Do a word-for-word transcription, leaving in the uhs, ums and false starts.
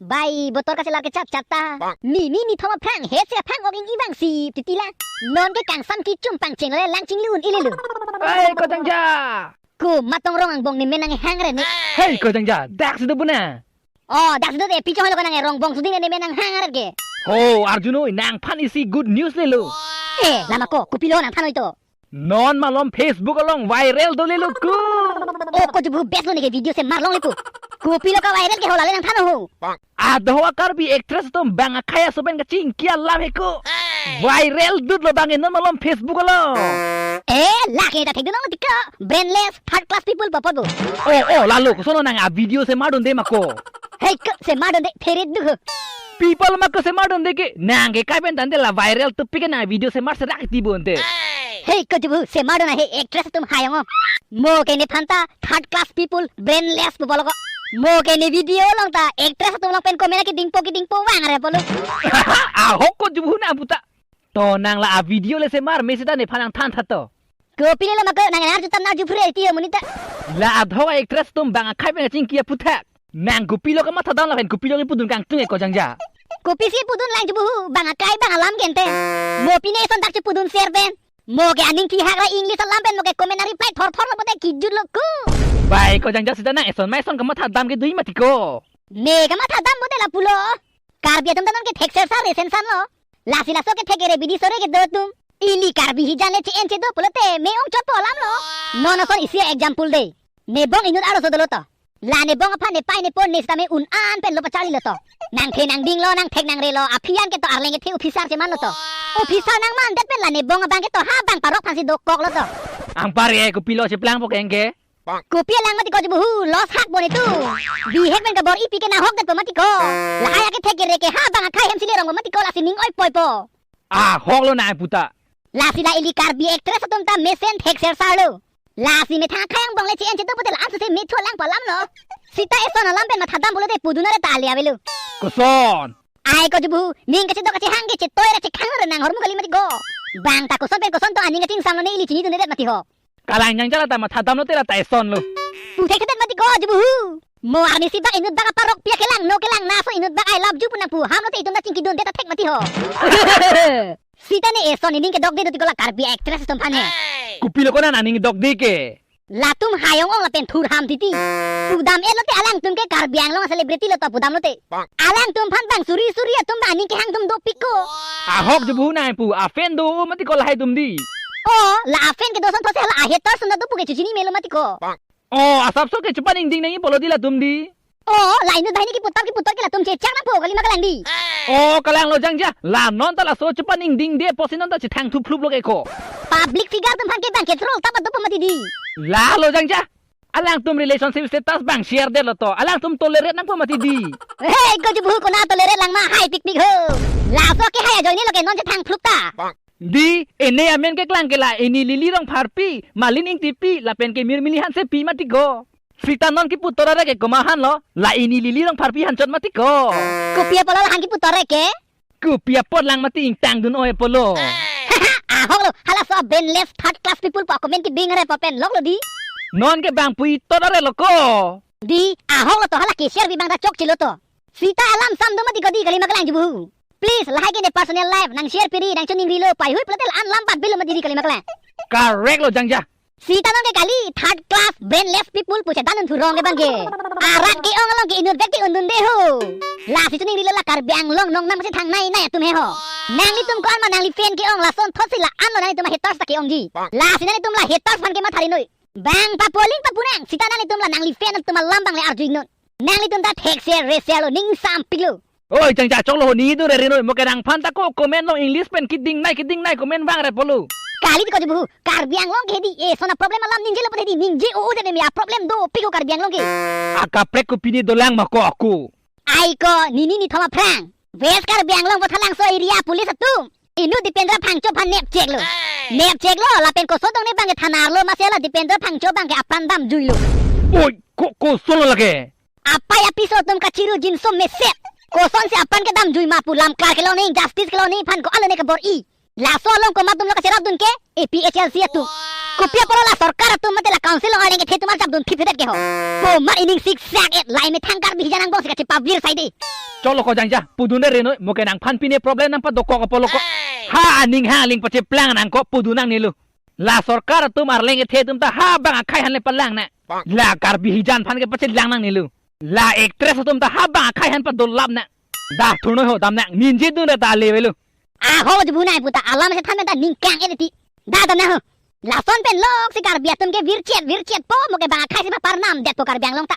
Bai, botor kachelar kechat chat ta. Nini nithom aphrang het se aphrang ok ing ivang si titi la. Non ke kangsam kechum pangcheng le langchinglu un-e lelo. Ai, ko jangja. Ko matong rong angbong ne men nanghang re ne. Hei, ko jangja, dak si do buna. Oh, dak si do de, pi chong lo ko nang rong bong suding ne men nanghang re ke. Ho, Arjun oi, nangphan isi good news lelo. Eh, lama ko, kopilo nangphan oi to. Non malom Facebook along viral do lelo ko. Oh, ko jubu best lo ne ke video semar longle ko. Kopilo ka viral ke ho lale nangthan ho. Adho a-Karbi actress atum bang akhai aso pen kachingki alam he ko. Viral dut lo bang non malom Facebook along. Eh, lake ta thek dun nang tiko. Brainless, third class people papot bo. Oh, oh, lalo, koson nang a-video semar dunde ma ko. Hei, ko semar dunde, theret du ho. People ma ko semar dunde ke, nang ke kai pen tangte la viral topic ke nang video semar serak ti bonte. Hei, ko jubu, semar dun ahe actress atum hai ong. Mo ke nephan ta third class people, brainless pu bolo ko. Mo ke ne video along ta actress atum along pen comment kedingpo kedingpo vang re bolo. Ahok ko jubu na puta. To nang la a-video le semar me seta nephan nangthan tha to. Kopilo lama ko nang arju tan arju phure ti ho monit ta. La adho a-actress atum bang akhai pen kachingki aputhak. Nang kopilo kamatha dam lapen kopilo kipudun kangtung e ko jangja. Kopisi pudun lang jubu hu, bang akhai bang alam ke ente. Mo pine eson dak chepudun share pen. Mo ke aning kehak ra English alam pen mo ke comment a-reply thor thor lo pote kijut lo ko. Bai ko jangja seta nang eson ma eson kamatha dam ke dui mati ko. Me kamatha dam pote lapulo. Karbi atum ta non ke thekser sa resen san lo. Lasi laso kethek kere bidi sore kedo atum. Ili Karbi hijan le che-en che do pulote me ongchot po alam lo. Non ason isi example de. Nebong inut arloso dolo to. La nebong aphan nepei nepon ne sitame un-an pen lo pacharli lo to. Nangthe nangding lo, nangthek nangre lo, aphi an ke to arleng kethe officer cheman lo to. Officer nangmandet pen la nebong abang ke to ha bang parok aphansi dokok lo to. Angpar e, kopilo cheplangpo ke engke. Kopi alang mati ko jubu hu, loss hak bon itu. Bihek pen kabor-i pi ke nahok det po mati ko. Lahai akethek kere ke ha bang akhai hem si le rong po mati ko, lasi ning oi poi po. Ahok lo nang puta. Lasi la ili Karbi actress atum ta mesen thekser sar lo. Lasi methang akhai angbong le che-en che do pote la-an suse methu lang po alam lo. Seta eson alam pen matha dam pulote pudun are ta ale avelo. Koson? Ai ko jubu hu, ning kachedok kachehang ke chetoi ra chekhang ra nang hormu kali mati ko. Bang ta koson pen koson to aning kachingsam lo ne ili chinidunde det mati ho. Kalang jangja la ta matha dam lote la ta eson lo. Puthek thedet mati ko jubu hu. Mo arnisi bak inut bak aparok pi akelang no kelang na so inut bak I love you pu nangpu ham lote itum ta chingkidunde ta thek mati ho. Seta ne eson ining kedok de do tiko la Karbi actress atum aphan he. Kopilo ko nang aning dok de ke. Latum hai ong ong lapen thur ham titi. Pudam et lote alangtum ke Karbi Anglong celebrity lo to pudam lote. Alangtum aphan bang suri suri atum bang aning kehang atum dopik ko. Ahok jubu hu nang pu, a-fan do mati ko lahai atum di. Oh, la a-fan kedo ason thotsi la a-haters atum ta dopo ke chuchini melo mati ko. Oh, asapso ke chupan ingding nangji pulo di latum di. Oh, la inut banghini kiputar kiputar ke latum chechak nangpo kali ma kalang di. Oh, kalang lo jangja. La non ta laso chupan ingding de pusi non ta chethang thup thlup lo ke ko. Public figure atum aphan ke bang ke troll ta padopo mati di. La lo jangja. Alangtum relationship status bang share det lo to. Alangtum tolerate nangpo mati di. Hei, ko jubu hu kona tolerate lang ma hai pikpik ho. Laso ke hai ajoine lo ke non chethang thlup ta. Di, ene amen keklang ke la Ini Lily Rongpharpi, Malin Ingtipi, lapen ke Mirmili Hansepi mati ko. Seta non kipu tor are ke komat han lo, la Ini Lily Rongpharpi hanchot mati ko. Kopi apotlo la han kipu tor ke? Kopi apot lang mati ingtang dun oi apotlo. Ahok lo, halaso brainless third class people pu comment kebing are papen lok lo di. Non ke bang pu itor are lo ko. Di, ahok lo to hala ke share bi bang ta chokche lo to. Seta alam sam do mati ko di kali ma kalang jubu hu. Please, lahai ke ne personal life, nang share piri, nang chuning rilo, paihui pulote la-an lam pat bilo mati di kali ma kalang. Correct lo jangja. Seta non ke kali, third class, brainless people pu chedan un thurong ke bang ke. Arat ke-ong along ke inut bek te undunde ho. Lasi chuning rilo la Karbi Anglong nongnam si thangnai nai atum he ho. Nanglitum ko-an ma nangli fan ke-ong lason thotsi la-an lo nanglitum a-haters ta ke-ongji. Lasi nanglitum la haters aphan ke matha ri noi. Bang papoling papunang, seta nanglitum la nangli fan atum alam bang le arju iknon. Nanglitum ta thekser reser lo, ning sampik lo. Oi, jangja choklo ho, ning itum rere noi, mo ke nangphan ta ko comment lo English pen keding nai keding nai comment vang re apotlo. Kali ti ko jubu hu, Karbi Anglong ke di, eson a-problem alam ningje lo pute di, ningje o o de ne me a-problem dopik ko Karbi Anglong ke. Akaprek ko pini dolang ma ko ako. Ai ko, nini nithom aphrang. West Karbi Anglong Bothalangso area police atum. Inut Dipendra Phangcho aphan nepchek lo. Nepchek lo, lapen koson tong ne bang ke thana arlo masi la Dipendra Phangcho bang ke apran damjui lo. Oi, ko, koson lo lake? Apei apiso atum kachiru jinso meset. Kosonsi apran kedamjui ma pu lamklar kelong ne, justice kelong nephan ko-an lo ne kabor-i. Laso along komat atum lo kacherap dun ke, A P H L C atum. Kopi apotlo la sorkar atum mate la council along arleng kethe atum arjap dun thip thedet ke ho. Komat ining siksak et, la emethang Karbi hijan angbong si kachepavir saide. Cholo ko jangja, pudun de renoi, mo ke nangphan pine problem nangpadokok apotlo ko. Ha aning hang aling pacheplang nang ko, pudun nangne lo. La sorkar atum arleng kethe atum ta ha bang akhei aphan le palang nang. La Karbi hijan aphan ke pachelang nangne lo. La actress atum ta ha bang akhei aphan padolap nang. Dah thurnoi ho, dam nang, ninje dun ra ta le avelo. Aho, jubunai puta alam se thamen ta ning kang-et ti. Dah dam nang ho. Lason pen lok si Karbi atum ke virchet virchet po, mo ke bang akhei si paparnam detpo Karbi Anglong ta.